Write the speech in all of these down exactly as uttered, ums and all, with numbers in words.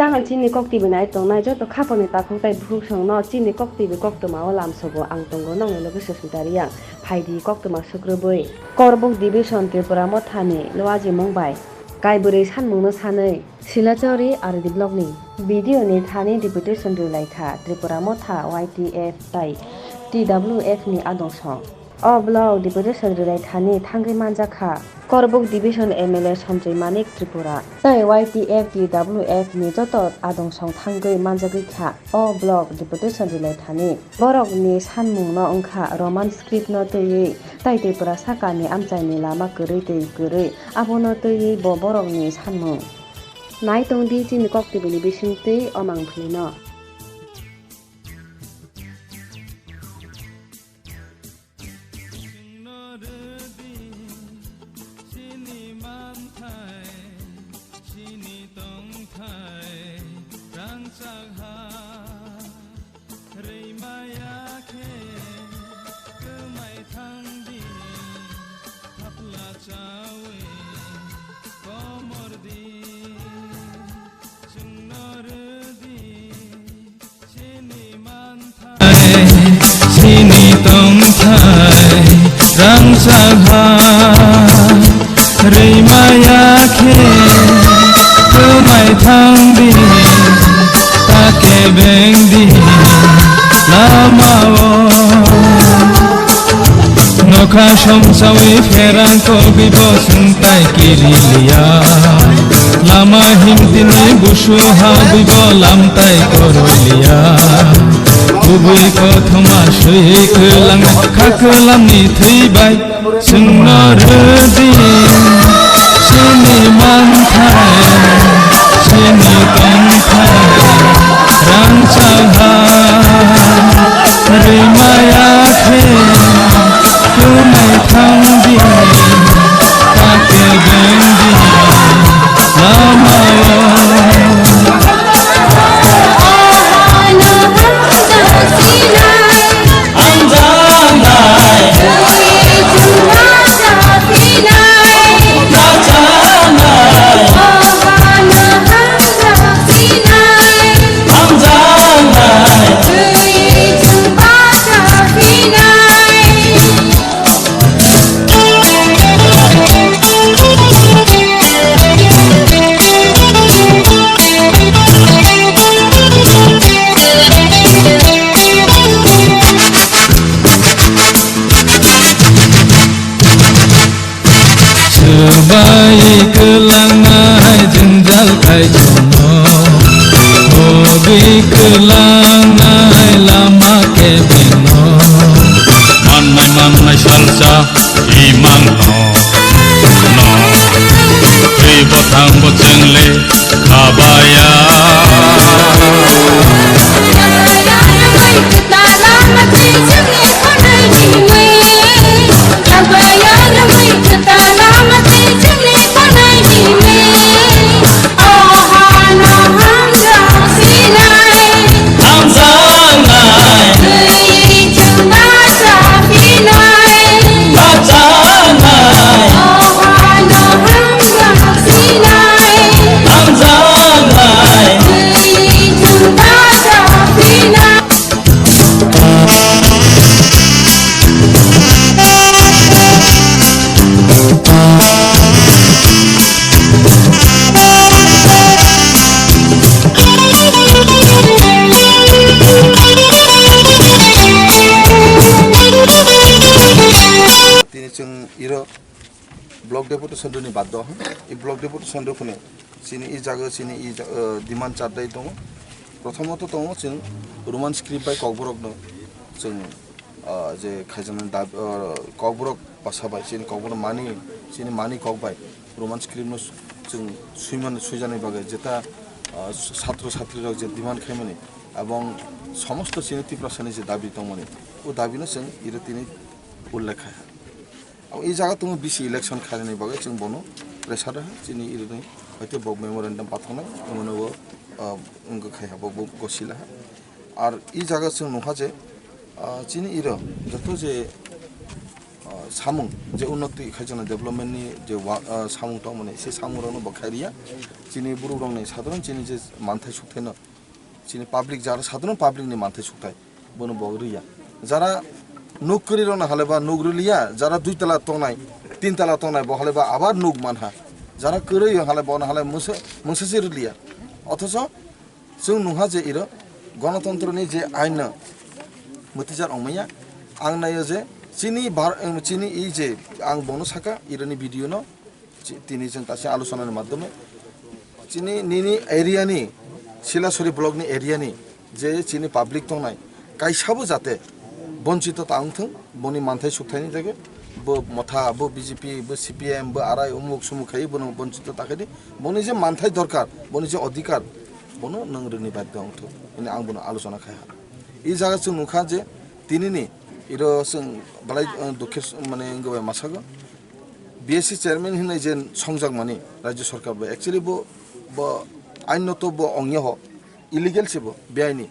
Tangwi chini kok twi nai tongnai joto khapangni takhuk tai bukhuksongno chini kok twi koktwmao lamsogo ang tongo nokni loge Susmita Reang. Phaidi koktwma sukrubwi. Korbuk Division Tripura Mothani luajimung bai kaibrwi sanmungno sanwi Silachari R D blockni B D O ni thani deputation rwlaikha Tripura Motha Y T F tai T W F ni adong song. O block deputation rwlai thani thangwi manjakha Korbuk Division M L A Sanjoy Manik Tripura tei Y T F T W F ni joto adong song thangwi manjagwi kha. O block deputation rwlai thani borokni sanmungno wngkha Roman script no twiwi tei Tripura sakani amchaini lama kwrwi twi kwrwi abono twiwi bo borokni sanmung. Nai tongdi chini kok twi bini bisingtwi o mangphlino. Chwngno rwdi chini manthai, chini tongthai rangchak ha. Rwimaya khe kwmai thangdi, thapla chawi komordi. Chwngno rwdi chini manthai, chini tongthai rangchak ha. Rwimaya khe kwmai thangdi, ta kebengdi lamao. Nokha somsawi pherang kogwi bo chwngtai kiriliya. Lama himtini busu habwi bo lamtai koroliya. Kubui kothoma swi kwlang kha kwlamni thwi bai. Chwngno rwdi chini manthai, chini tongthai rangchak ha. Rwimaya khe kwmai thangdi, ta kebengdi lamao. Swbai kwlangnai jwngjal khai chwngno, hogwi kwlangnai lama kebengno. Mannai mannai salsa imangno, no, twi bwthang bo chwngle khabaya. Tini chwng iro Block deputation rwni baddo ha. I block deputation rwphano chini i jaga chini i ja-, eh, demand chardai tongo. Prothomot tongo chwng Roman script bai kokborokno chwng, ah, je khaijaknai dab-, ah, kokborok bwsa bai chini kokborok mani, chini mani kok bai Roman script no chwng swimani swijani bagwi jeta, ah, satro satrirok je demand khaimani ebong somosto chini Tiprasani je dabi tongmani, o dabino chwng iro tini ullekh kha. Abo e jaga tongo bisi election khainani bagwi chwng bono pressure rwha, chini irini hoite bo memorandum pathangnai, omono bo, ah, wngkha khai ha, bo, bo gosila ha. Ar e jaga chwng nukha je, ah, chini iro joto je, ah, Samung je unnoti khaijaknai development ni je wa-, ah, samung tongmani se samung rokno bo khairiya. Chini borok rokni sadharon chini je manthai sukthai no chini public jara sadharon public ni manthai sukthai bono bo riya. Jara nuk kwrwi rokno hale ba nuk rwliya, jara dui tala tongnai, tin tala tongnai bo hale ba abar nuk manha. Jara kwrwi hale bono hale mungsa, mungsa se rwliya. Othoso chwng nungha je iro gonotontro ni je ain no mwtwijar ongmaya. Ang naio je chini bar-, chini i je ang bono saka iro ni video no Chi-, tini chwng kaisa alochona ni madhyome chini nini area ni Silasuri block ni area ni je chini public tongnai kaisa bo jate bonchito ta wngthung, boni manthai sukthai ni jagwi bo motha, bo B J P, bo C P M, bo arai umuk sumuk khai bono bonchito ta khaidi, boni je manthai dorkar, boni je odhikar bono nwng rwni badhyo wngthung hwnwi ang bono alochona khai ha. I jaga chwng nukha je tini ni iro chwng belai, uh, dukhe s-, mane wngwi bai masago. B S C chairman hinwi je songjakmani Rajya Sarkar bai, actually bo, bo ainoto bo ongya ho, illegal se bo, beaini.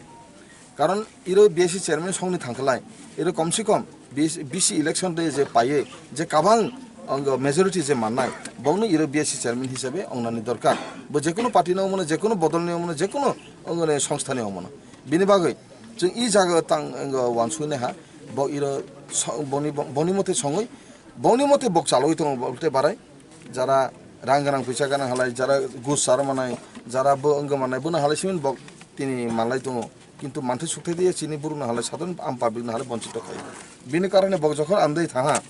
Karon iro B S C chairman songni thangkhlai, iro kom se kom B C, B C election de je paiye, je kabang ang majority je mannai, bongno iro B S C chairman hisabe ongnani dorkar. Bo jekono party ni ongmano, jekono bodol ni ongmano, jekono ongmano songstha ni ongmano. Bini bagwi chwng i jaga tang, ang wansuknai ha, bo iro so-, boni, boni mote songwi Bongni mote bok chalwi tongo, bo tei barai. Jara rang ganang, pisa ganang halai, jara gus sar manai, jara bo wng manai, bono halai simin bok tini manlai tongo. Kintu manthai sukthai diye chini burukno halai sadon am public no halai bonchito khai. Bini karone bok jokhon amdai thaha,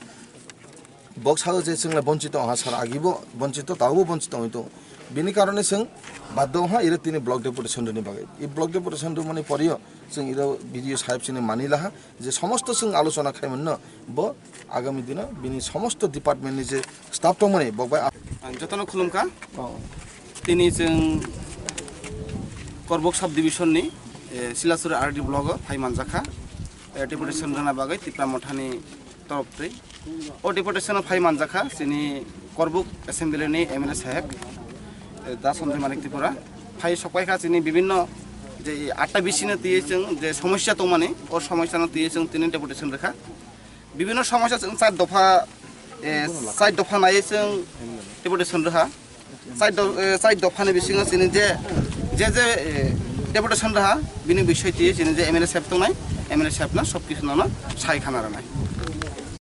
bok sao je chwngle bonchito ha sar agi bo bonchito, tao bo bonchito wngwi tongo. Bini karone chwng baddo ha iro tini block deputation rwni bagwi. I block deputation rwmani porio chwng iro B D O saheb chini mani laha. Je somosto chwng alochona khai manno, bo agami dino bini somosto department ni je staff tongmani, bo bai. Ang jotono khulumkha. Oh. Tini chwng Korbuk sub division ni, eh, Silasuri R D block o phai manjakha. Eh, deputation rwna bagwi Tipra Mothani torop twi. O deputation o phai manjakha chini Korbuk assembly ni M L A saheb, eh, Da Sanjoy Manik Tripura. Phai sokpaikha chini bibinno je atta B C no twiwi chwng je somosya tongmani, o somosya no twiwi chwng tini deputation rwkha. Bibinno somosya chwng char dopha, eh, char dopha naiwi chwng deputation rwkha. Char do-, eh, char dopha ni bisingo chini je, je, je, eh, deputation rwkha, bini bisoi twiwi chini je M L A saheb tongnai, M L A saheb no sob kisu no sai khana rwnai.